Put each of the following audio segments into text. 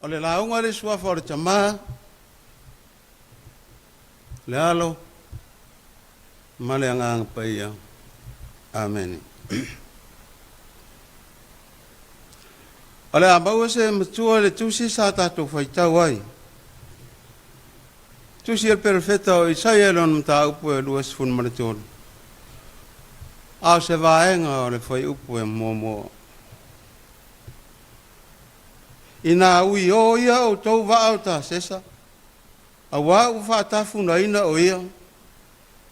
O le lauga i le Suafa o le Tama, le Alo ma le Agaga Paia. Amene. O le a maua se matua i le tusi sa tatou faitau ai. Tusi a le Perofeta o Isaia i lona mataupu e 23. A o se vaega o le fuaiupu e muamua. Ina ui o ia outou vaa o Tasesa, auā ua faatafunaina o ia,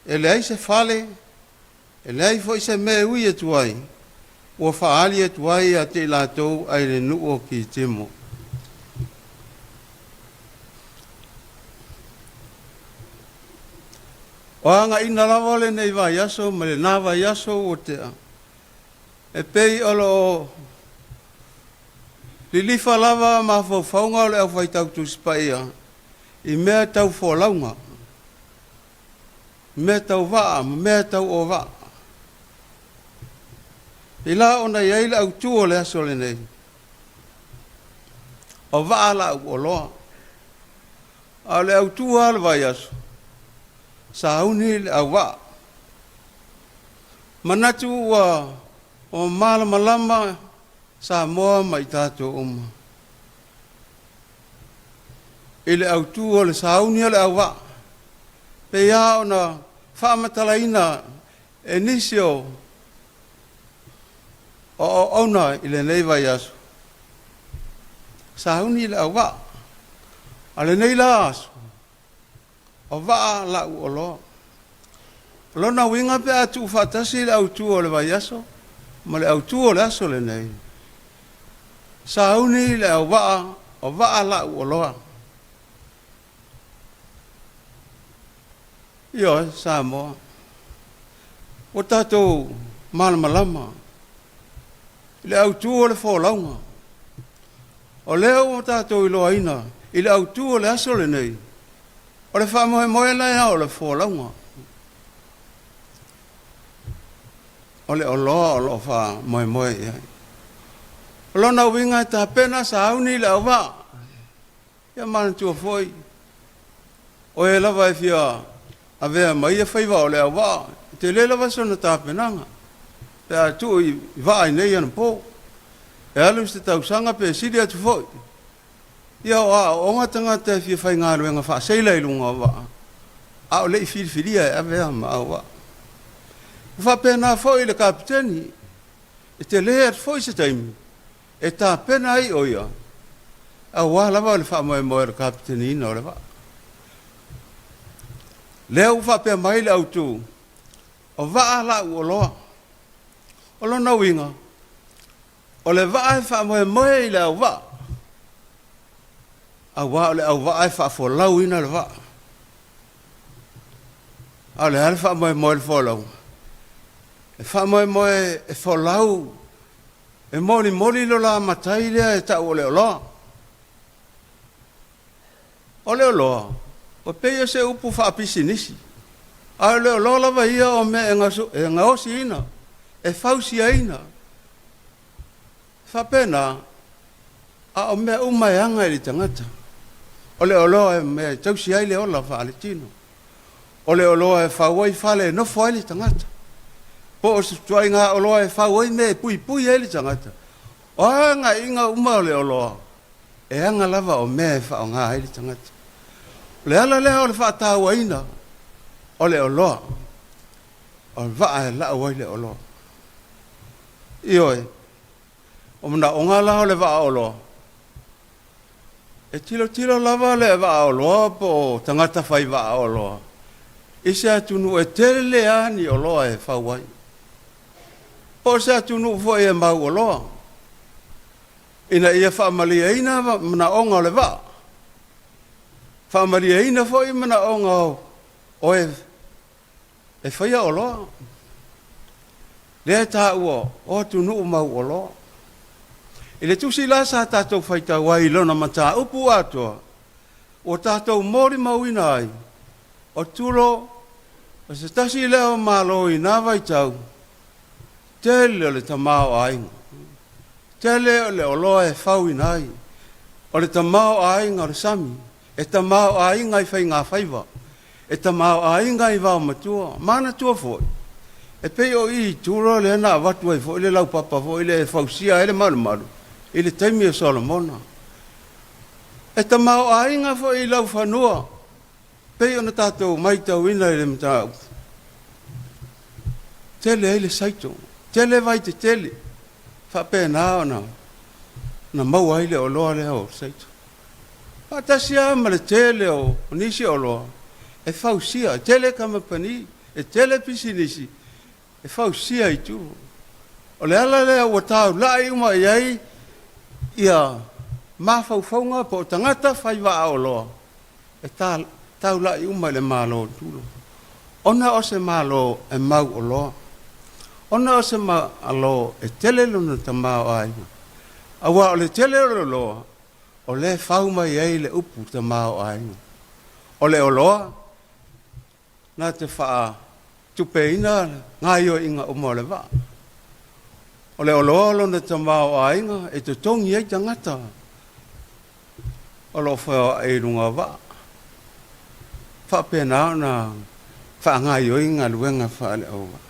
e leai se fale, e leai foi se mea e ui atu ai, ua faaali atu ai ia te i latou ai le nuu o Kitimo. O againa lava lenei vaiaso ma lena vaiaso ua tea, e pei o loo lilifa lava mafaufauga o le aufaitau Tusi Paia i mea tau folauga, mea tau vaa ma mea tau o vaa. I la ona i ai le autū o le aso lenei, o vaa lau oloa. A o le autū lava o le vaiaso, sauni le auvaa. Manatu ua o malamalama Samoa ma i tatou uma i le autū o le sauni o le auvaa, pei lava ona faamatalaina e nisi o auauna i lenei vaiaso, sauni le auvaa. A o lenei la aso, o vaa lau oloa. O lona uiga pe a tuufaatasi le autū o le vaiaso ma le autū o le aso lenei, sauni le auvaa o vaa lau oloa. Ioe, Samoa, ua tatou malamalama i le autū o le folauga. O lea ua tatou iloaina i le autū o le aso lenei, o le faamoemoe lea o le folauga. O le oloa o lo o faamoemoe i ai. O lona uiga e tapena sauni le auvaa. Ia manatua foi, o e lava e fia avea ma ia faiva o le auvaa, e tele lava sona tapenaga, pe a tuu i vaa i nei anapo. E alu se tausaga pe sili atu foi. Ia o aooga tagata e fia faigaluega faaseila i luga o vaa, a o le i filifilia e avea ma auvaa. E faapena foi i le kapeteni, e tele atu foi se taimi e tapena ai o ia, aua lava le faamoemoe o le kapeteniina o le vaa. Lea ua faapea mai le autū, o vaa lau oloa. O lona uiga, o le vaa e faamoemoe i le auvaa, aua o le auvaa e faafolauina le vaa. A o le a le faamoemoe o le folauga? E faamoemoe e folau, e molimoli lo la matai lea e tau o le oloa. O le oloa, ua pei o se upu faapisinisi, a o le oloa lava ia o mea e gaosiina, e fausiaina. E faapena, a o mea uma e aga i le tagata. O le oloa e mea e tausi ai le ola faaletino. O le oloa e fau ai fale e nofo ai le tagata. Po o se ituaiga oloa e fau ai mea e puipui ai le tagata. O a agaiga uma o le oloa, e aga lava o mea e faaaoga ai le tagata. O le ala lea o le faatauaina o le oloa, o le vaa e lau ai le oloa. Ioe, o manaoga la o le vaa oloa, e tilotilo lava le vaa oloa po o tagata fai vaa oloa i se atunuu e tele lava ni oloa e fau ai, po o se atunuu foi e mau oloa, ina ia faamalieina manaoga o le vaa, faamalieina foi manaoga o e e faia oloa. Lea e taua o atunuu mau oloa. I le tusi la sa tatou faitau ai i lona mataupu atoa, ua tatou molimauina ai, o Tulo o se tasi lea o Malo i na vaitau, tele o le tamaoaiga, tele o le oloa e fauina ai. O le tamaoaiga o le sami, e tamaoaiga i faigafaiva, e tamaoaiga i vaomatua. Manatua foi, e pei o i i Turo lea na avatu ai foi le laupapa foi lea e fausia ai le malumalu i le taimi o Solomona. E tamaoaiga foi i laufanua, pei ona tatou matauina i le mataupu, tele ai le saito, tele vaitetele, faapena ona maua ai le oloa lea o saito. Faatasi lava ma le tele o nisi oloa e fausia, e tele kamupani, e tele pisinisi e fausia i Turo. O le ala lea ua taulai uma i ai ia mafaufauga po o tagata fai vaaoloa, e taulai uma i le Malo o Turo, ona o se Malo e mauoloa, ona o se Malo e tele lona tamaoaiga. Aua o le tele o le oloa, o lea e fau mai ai le upu tamaoaiga. O le oloa na te faatupeina gaoioiga uma o le vaa. O le oloa o lona tamaoaiga e totogi ai tagata o lo o feoai i luga o vaa. Faapena ona faagaoioi galuega faale-auvaa.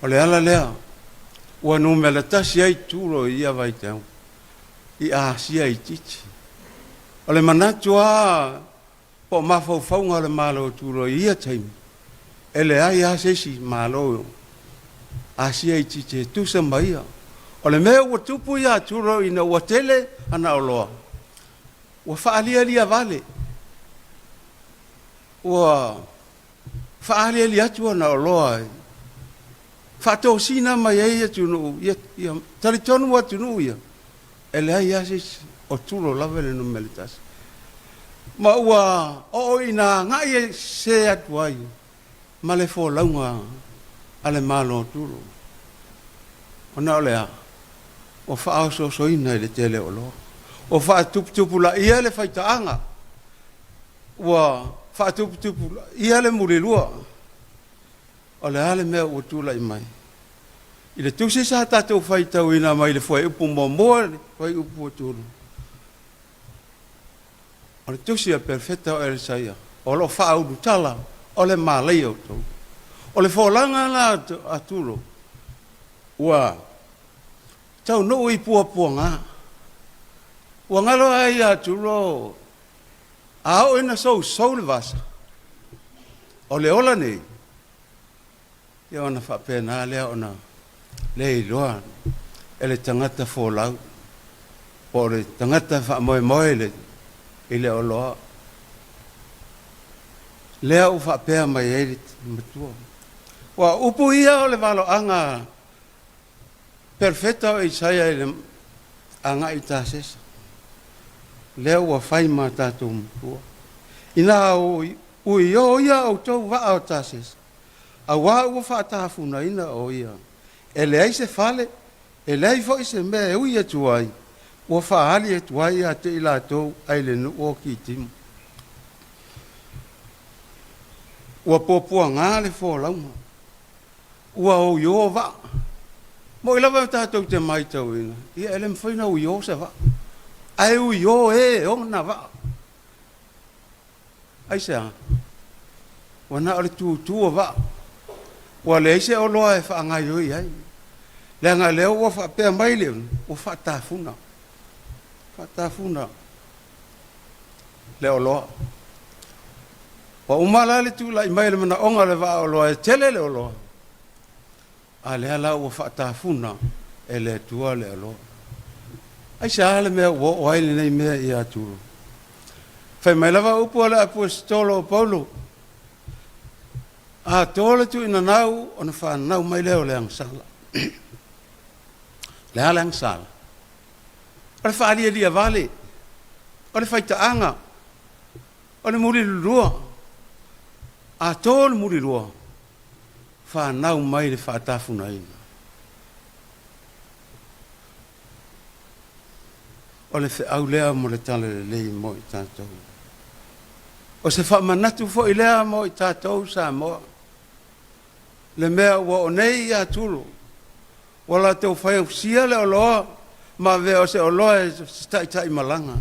O le ala lea ua numera tasi ai Turo i ia vaitau i Asia itiiti. O le manatu lava po o mafaufauga o le Malo o Turo i ia taimi, e leai lava se isi Malo Asia itiiti e tusa ma ia. O le mea ua tupu ia Turo ina ua tele ana oloa, ua faalialia vale, ua faaaliali atu ana oloa, faatosina mai ai atunuu, ia talitonu atunuu ia, e leai lava se isi, o Turo lava le numera tasi. Ma ua oo ina agai sese atu ai ma le folauga a le Malo o Turo. Ona o le a? Ua faaosoosoina i le tele o oloa. Ua faatuputupulaia le faitaaga. Ua faatuputupulaia le mulilua. O le a le mea ua tulai mai? I le tusi sa tatou faitauina mai le fuaiupu muamua i le fuaiupu 3, o le tusi a le Perofeta o Elisaia, o lo o faaulutala o le malaia o Turo. O le folauga la a Turo, ua taunuu i puapuaga. Ua galo ai ia Turo, a oo ina sousou le vasa, o le ola nei, ia ona faapena lea ona le iloa e le tagata folau po o le tagata faamoemoe i le oloa. Lea ua faapea mai ai le matua. Ua upu ia o le valoaga Perofeta o Isaia i le agai i Tasesa, lea ua fai ma tatou matua. Ina uiō ia outou vaa o Tasesa, auā ua faatafunaina o ia. E leai se fale, e leai foi se mea e ui atu ai, ua faaali atu ai ia te i latou ai le nuu o Kitimu. Ua puapuaga le folauga, ua uiō vaa. Mo'i lava tatou te matauina, ia e le mafai ona uiō se vaa, ae uiō e ona vaa. Aisea? Ua na o le tutū o vaa, ua leai se oloa e faagaoioi ai, leaga o lea ua faapea mai le, ua faatafuna, faatafuna le oloa. Ua uma la le tulai mai o le manaoga o le vaa oloa e tele le oloa, a lea la ua faatafuna e le Atua le oloa. Aisea le mea ua oo ai lenei mea ia Turo? Fai mai lava upu a le Aposetolo o Paulo, a to le tuinanau ona fanau mai lea o le agasala. Le a le agasala? O le faalialia vale, o le faitaaga, o le mulilulua. A to le mulilua, fanau mai le faatafunaina. O le feau lea mo le talalelei mo i tatou. O se faamanatu foi lea mo i tatou Samoa, le mea ua oo nei ia Turo. Ua latou faiausia le oloa ma avea o se oloa e taitaimalaga.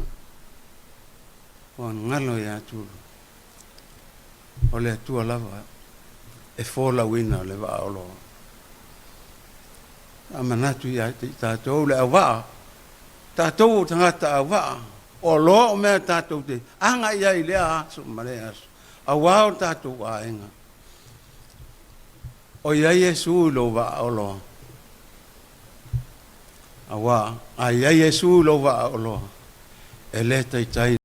Ua galo ia Tulu, o le Atua lava e folauina le vaaoloa. A manatu ia te i tatou le auvaa, tatou o tagata auvaa, o oloa o mea tatou te agai ai i lea aso ma lea aso, auā o tatou aiga. O i ai Iesu i lou vaaoloa, auā a i ai Iesu i lou vaaoloa, e le taitai